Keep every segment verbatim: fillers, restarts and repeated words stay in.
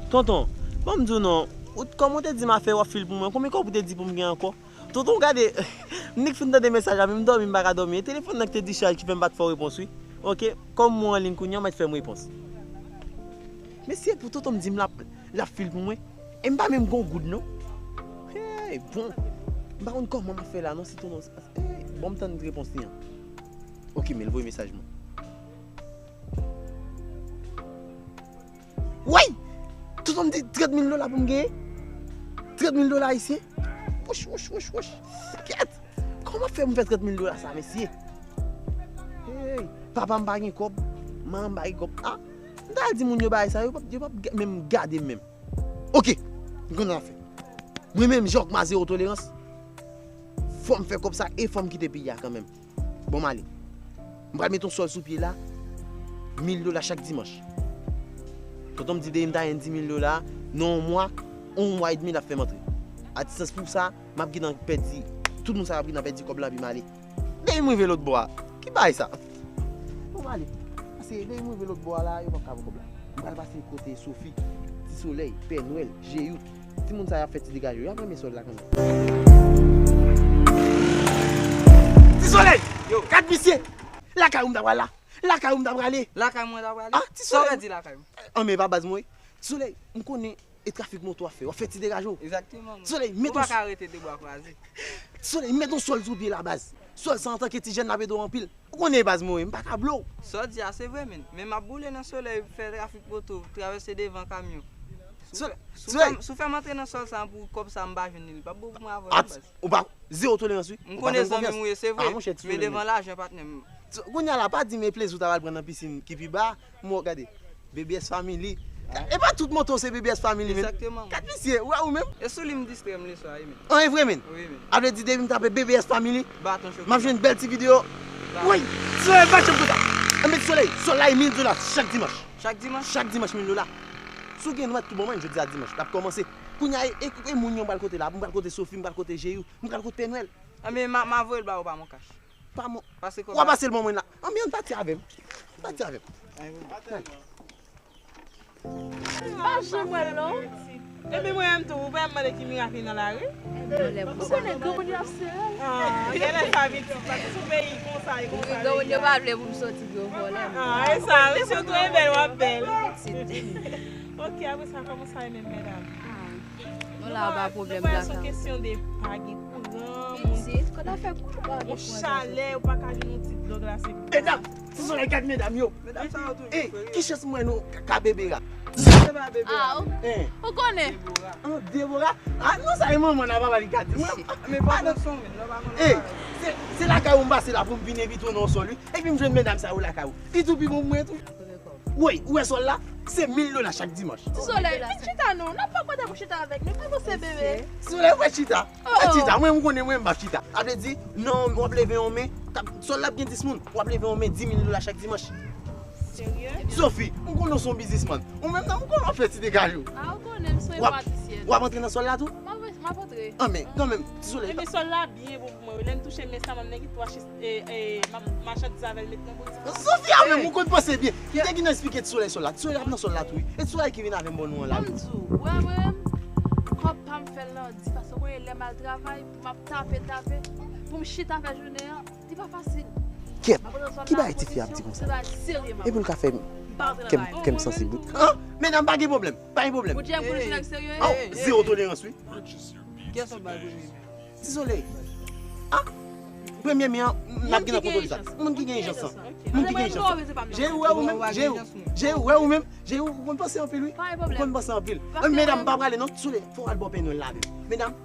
Tonton, ban m di w non, ou, kòm ou te di m afè w ap fil pou mwen, konbyen kòb ou te di pou m gen ankò? Tonton, gade, m nik fin tande mesaj la, men m dòmi, m pa ka dòmi. E telefòn nan ki te dichaj ki fè m pa t fè w repons, wi. Oke, kòm mwen anliy kounye a, w mèt fè m repons. Mesye, pou tonton m di m l ap, l ap fil pou mwen. E m pa menm gon goud, non. Hey, bon. M pa konn kòman m ap fè la, non, si tonton. Hey, bon, m tann repons li an. Oke, men l voye mesaj mwen. Woy! Tonton m di trant mil dola pou m genyen. Trant mil dola ayisyen. Wouch, wouch, wouch, wouch. Kèt! Kòman fè m fè trant mil dola sa, mesye? Hey! Papa m pa gen kòb. Manman m pa gen kòb. Ah! M ta al di moun yo bagay sa, yo p ap, yo p ap ga- menm gade m menm. Oke! M konn afè. Mwen menm, Jòkma zewo tolerans. Fò m fè kòb sa e fò m kite peyi a kanmenm. Bon, m ale. M pral met yon sòl sou pye la, mil dola chak dimanch. Tonton m di depi m ta jwenn dis mil dola, nan yon mwa, yon mwa edmi l ap fè m antre. A distans pou sa, m ap gentan pèdi, tout moun sa yo ap gentan pèdi kòb la, epi m ale. Depi m rive lòt bò a, ki bagay sa? Bon, m ale. Paske depi m rive lòt bò a la, yo p ap ka pran kòb la. M pral pase kote Sofi, Ti Solèy, Pè Nwèl, Jeyou. Timoun sa y ap fè ti degaje yo, y ap renmen sòl la kanmenm. Ti Solèy! Yo. Gad misye! Lakay ou m ta pral la! Lakay ou m ta prale! Lakay mwen ta prale? Ah, Ti Solèy! Sa w di lakay mwen? An men pa baz mwen. Ti Solèy, m konnen e trafik moto w ap fè, w ap fè ti degaje w. Egzakteman. Ti Solèy, met yon... Ou pa ka rete de bra kwaze. Ti Solèy, met yon sòl sou pye la baz. Sòl sa antanke ti jèn l ap ede w anpil. Ou konnen baz mwen, m pa ka blow. Sa w di a se vre, men. Men m ap boule nan solèy, fè trafik moto, travèse devan kamyon. Si w fè m antre nan sòl sa a pou kòb sa a m pa jwenn li, li p ap bon pou mwen avè w non, baz. Ou pa, zewo tolerans, wi. M konnen zanmi m ou ye, se vre. Men devan lajan, patnè m. Kounye a la, pa di m e plezi w ta pral pran nan pisin ki pi ba, m wè w gade. B B S Family. E pa tout moto se B B S Family, men. Egzakteman. Gad misye, ou wè ou menm? E sou li m distrè m leswa, wi, men. An, e vre, men. Wi, men. A vle di, depi m tape B B S Family, baton choke, m ap jwenn bèl ti videyo. Woy! Ti Solèy, pa janm konsa. Anben, Ti Solèy, sòl la e mil dola chak dimanch. Chak dimanch? Chak dimanch, mil dola. Si w gen dwèt tou bon, men, jodi a dimanch, l ap kòmanse. Kounye a, e, e, e moun yo m pral kote la, m pral kote Sofi, m pral kote Jeyou, m pral kote Pè Nwèl. Anben, m a, m a voye l ba ou pa mon kach. Pa mwen. Pase kòb la. W a pase l ban mwen la. Anben, ann pati avè m. Pati avè m. Pa janm wè l non. Epi mwen menm tou, ou pa mande ki mirak li nan lari. Ou konnen granmoun yo ap sere l. Ah, genlè sa vin sou peyi konsa, e konsa. Wi, granmoun yo pa vle pou m soti pou yo vòlè m. Ah, e sa, wi, si w twò bèl, w ap bèl. Ok, apre sa, kòman sa ye menm, medam? Nou la, pa pwoblèm. Nou pa, se yon kesyon de pa gen kouran, pitit, kote afè kouran, pa gen kouran, chalè, ou pa ka jwenn yon ti dlo glase. Medam, Ti Solèy, gad medam yo. Medam sa yo toujou serye. Ki chans m wè nou ka, ka bebe la. Se pa bebe la. Ou konnen. Debora. Ah, non, sa e manman nan papa li gade. Men pa nan son men, non, pa konn. Se, se lakay ou m pase la pou m vin envite w nan yon sòl, wi. Epi m jwenn medam sa yo lakay ou. Li tou pi bon pou mwen tou. Woy, ou wè sòl la? Se mil dola chak dimanch. Ti Solèy, vin chita non. N ap fè kote pou chita avèk nou. Pa panse bebe. Ti Solèy, ou wè chita? Ou wè chita? Mwen, m konnen mwen, m p ap chita. A vle di, non, w ap leve yon men. Sòl la ap gen dis moun. W ap leve yon men, dis mil dola chak dimanch. Serye? Sofi, m konnen w se yon biznismann. Ou menm nan, m konnen w ap fè ti degaje w. Ah, ou konnen m se yon patisyèn. W ap antre nan sòl la tou? M ap, m ap antre. Anben, kanmenm, Ti Solèy. Enben sòl la byen bon pou mwen, wi. Lè m touche men sa, m ap nèg tou achte, e, e, m ap machandize avè l, met nan boutik. Sofi, a menm, ou konn panse byen. M te gentan eksplike Ti Solèy sòl la. Ti Solèy ap nan sòl la tou, wi. E Ti Solèy ki vin avè m bò nou an la, wi. Ban m di w, ou wè mwen menm, kòb pa m fè l nan di, paske w konnen lè m al travay, pou m ap tape, tape, pou m chita fè jounen an, li pa fasil. Kèt, ki bagay tifi ap di konsa? Epi l ka fè kè m, kè m sansib, wi. An, medam, pa gen pwoblèm, pa gen pwoblèm. Ou di m pou nou jwenn nèg serye? An, zewo tolerans, wi. Kiyès w ap bay premye men an? Ti Solèy. Ah! Premye men an, n ap gen nan kontwòl li sa. Moun ki gen ijans lan. Moun ki gen ijans lan. Jeyou, wè ou menm, Jeyou. Jeyou, wè ou menm. Jeyou, ou konn panse anpil, wi. Ou konn panse anpil. Medam, m pa prale non. Ti Solèy, fò w al bò Pè Nwèl la menm. Medam,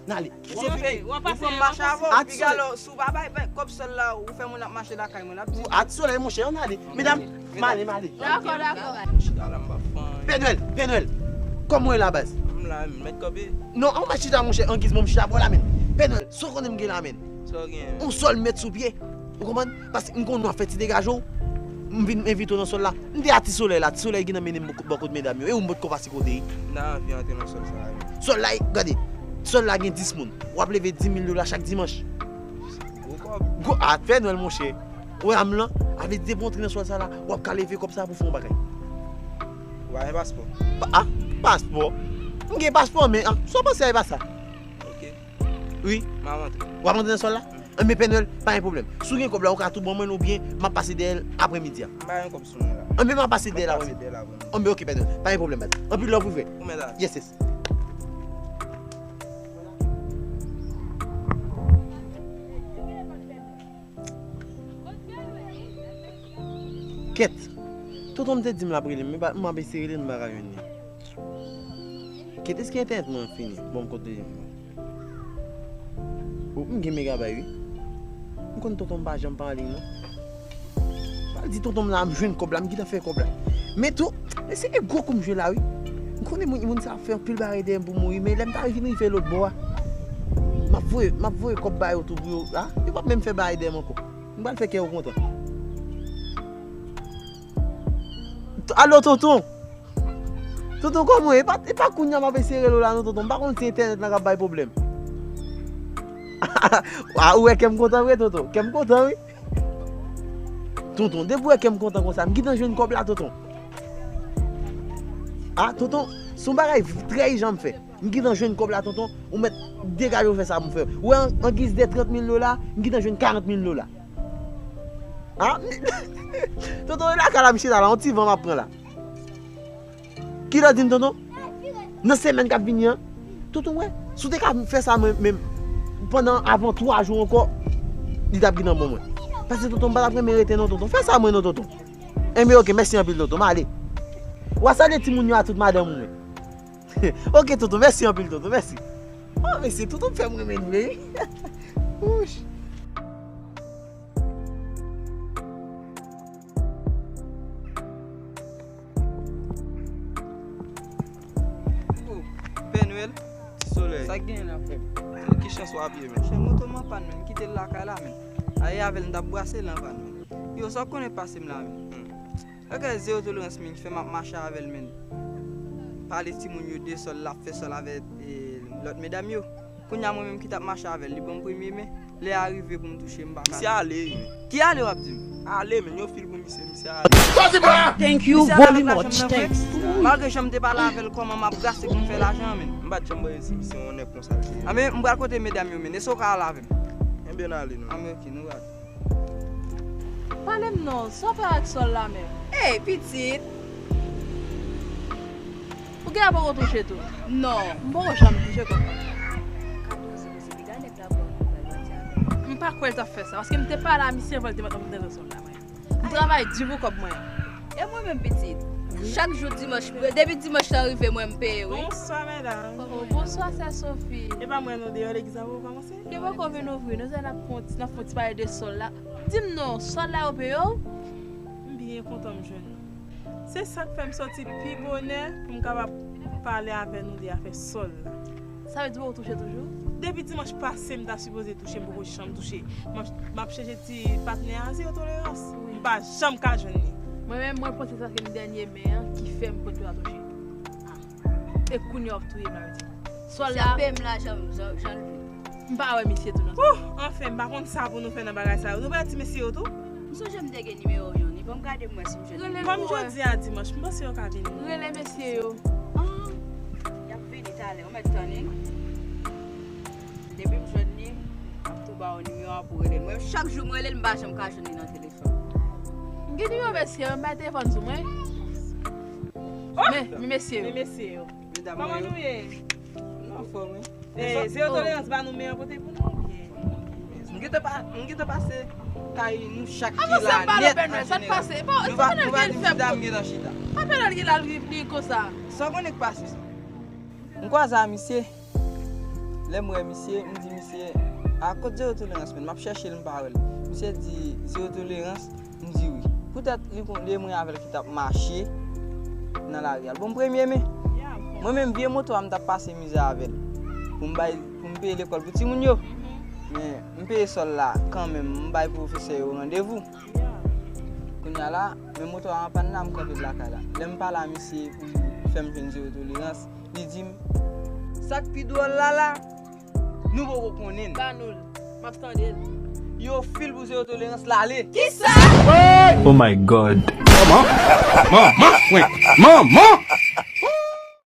n ale. Ou fè m mache avè w, piga lò, si w pa bay kòb sòl la, ou fè moun ap mache lakay mwen, l ap di. A, Ti Solèy, monchè, ann ale. Medam, m ale, m ale. Dakò, dakò. Chita la, m pa fanyen. Pè Nwèl, Pè Nwèl, kòman w ye la baz? M la, m mèt kanpe. Non, an w mèt chita, monchè, angiz mwen m chita bò la menm. Pè Nwèl, sa w konnen m gen la menm? Sa w gen? Yon sòl m met sou pye. Ou konprann? Paske m konnen w ap fè ti degaje w. M vin envite w nan sòl la. M te a Ti Solèy la. Ti Solèy gentan mennen m bò kot medam yo. E ou m potko pase kote l. M ta anvi antre nan sòl sa a, wi. Sòl la, gade. Sòl la gen dis moun. W ap leve dis mil dola chak dimanch. Gwo kòb. Gwo, a, Pè Nwèl, monchè. Ou wè m lan? A vle di depi w antre nan sòl sa la, w ap ka leve kòb sa pou fè yon bagay. Ou pa gen paspò? Pa, ah, paspò? M gen paspò, men, ah, sa w panse a, e pa sa. Ok. Wi. M ap antre. W ap antre nan sòl la? Enben, Pè Nwèl, pa gen pwoblèm. Si w gen kòb la, ou ka tou ban mwen l oubyen m ap pase dèyè l aprèmidi a. M pa gen kòb sou mwen la. Enben, m ap pase dèyè l aprèmidi. M ap pase dèyè l aprèmidi. Enben, ok, Pè Nwèl. Pa gen pwoblèm, baz. Anpil love wi, frè. Ou mèt ale. Yes, yes. Kèt. Tonton m te di m l ap rele m, men pa, m ap eseye rele l, m pa ka jwenn li. Kèt, èske entènèt mwen an fini? Bon, m konte. O, m gen megabay, wi. M konn tonton m pa janm pa anliy, non. Pral di tonton m la, m jwenn kòb la, m gentan fè kòb la. Men tou, men se gwo kou m jwe la, wi. M konnen moun, moun sa ap fè anpil bagay dèyè m pou m mouri, men lè m ta vin rive lòt bò a, m ap voye, m ap voye kòb ba yo tou pou yo, a, yo p ap menm fè bagay dèyè m ankò. M pral fè kè yo kontan. Alo, tonton! Tonton, kòman w ye? E pa, e pa kounye a m ap eseye rele w la, non, tonton. M pa konn si entènèt lan k ap bay pwoblèm. A, ou wè kè m kontan vre, tonton. Kè m kontan, wi. Tonton, depi w wè kè m kontan konsa, m gentan jwenn kòb la, tonton. A, tonton, se yon bagay trè ijan m fè. M gentan jwenn kòb la, tonton. Ou mèt degaje w fè sa pou m fè. Ou wè, an, an giz de trant mil dola, m gentan jwenn karant mil dola. A? Tonton, e lakay la, m chita la, yon ti van m ap pran la. Kilè w di m, tonton? Nan semèn k ap vini an? Tonton, wè, si w te ka fè sa mwen menm pandan avan twa jou ankò, li t ap gentan bon mwen. Paske, tonton, m pa t ap renmen rete non, tonton. Fè sa mwen non, tonton. Enben, ok, mèsi anpil, tonton, m ale. W a salye timoun yo a tout madanm ou mwen. Ok, tonton, mèsi anpil, tonton, mèsi. O, mesye, tonton m fè m renmen l vre, wi. Wouch. Oh, Pè Nwèl. Ti Solèy. Sa k genyen la, frè m? Ki chans w ap ye, men? Chè, moto m an pàn, men. M kite l lakay la, men. Ayè avè l, m t ap brase l an pàn, men. Yo, sa w konnen pase m la, men. Hmm. Sa k fè zewo tolerans, men, ki fè m ap mache avè l, men. Pale timoun yo de sòl, l ap fè sòl avè, e, lòt medam yo. Kounye a mwen menm ki t ap mache avè l, li pran m premye, men lè a rive pou m touche, m pa ka. Misye ale, wi, men. Ki ale w ap di m? Ale, men, yon fil pou misye, misye ale. Thank you very much. Thanks. Malgre jan m te pale avè l, kòman m ap brase pou m fè lajan an, men. M pa t janm wè si misye yon nèg konsa l te ye. A, men, m pral kote medam yo, men. Èske w ka al avè m? Enben, n ale, non. A, men, ok, nou pral. Pale m non, sa w fè ak sòl la menm? Ey, pitit! Ou genlè poko touche tou? Non. M poko janm touche kòb la. Ka poze, poze, piga nèg la pran pou l bay pati avè l. M pa kwè l t ap fè sa, paske m te pale a misye anvan l te mèt antre nan sòl la, mwen. M travay di pou kòb mwen. E mwen menm, pitit? Chak jou dimanch, depi dimanch lan rive, mwen m peye, wi. Bonswa, medam. Oh, bonswa, sè Sophie. E pa mwen non, deyò legliz la poko kòmanse? Li poko vin ouvri, nou se n ap fè yon ti, n ap fè yon ti pale de sòl la. Di m non, sòl la yo peye w? M byen kontan m jwenn nou. Se sa k fè m sòti pi bonè pou m kapab pale avè nou de afè sòl la. Sa vle di w touche toujou? Depi dimanch pase, m ta sipoze touche, m poko janm touche. M ap, m ap chèche ti patnè a, zewo tolerans. Wi. M pa janm ka jwenn li. Mwen menm, mwen panse sa se m dènye men an ki fè m potko pa touche. E kounye a w ap touye m la, yo di. Sòl la. Misye ap peye m lajan m, jan, jan l vle. M pa wè misye tou nan. Ouh, anfen, m pa konn sa pou nou fè nan bagay sa yo. Nou pa wè ti mesye yo tou? M sonje m te gen nimewo yo, ni ban m gade m wè si m jwenn nimewo. Kòm jodi a dimanch, m panse yo ka vini. Rele mesye yo. Ah, y ap vini talè, ou mèt tann wi. Depi m jwenn li, m ap tou ba w nimewo a pou w rele l. Mwen, chak jou m rele l, m pa janm ka jwenn li nan telefòn. M gen nimewo mesye, m bay telefòn sou mwen. Oh! Men, men mesye yo. Men mesye yo. Kòman nou ye? Nou anfòm, wi. Eh, zewo tolerans ba nou men an pote pou nou, oubyen? M gentan pa, m gentan pase kay nou chak ki la nèt an jeneral. Nou pa, nou pa di m chita, m gentan chita. Pa fè nan l ki la li konsa. Sa w konnen k pase sa? M kwaze a misye. Lè m wè misye, m di misye, "A kot zewo tolerans, men?" M ap chèche l, m pa wè l. Misye di, "Zewo tolerans?" M di, "Wi." Poutèt li konn, li mwen avè l ki t ap mache nan lari a. L ban m premye men. Mwen menm, vye moto a, m t ap pase mizè avè l. Pou m bay, pou m peye lekòl pou timoun yo. Men, m peye sòl la kanmenm, m bay pwofesè yo randevou. Kounye a la, men moto a an pàn la, m kanpe lakay la. Lè m pale a misye pou l fè m jwenn zewo tolerans, li di m, "Sa k pi dwòl la la, nou poko konnen l." Ba nou l. M ap tande l. Yo fil pou zewo tolerans l ale. Kisa? Oh my God. Manman! Manman! Manman!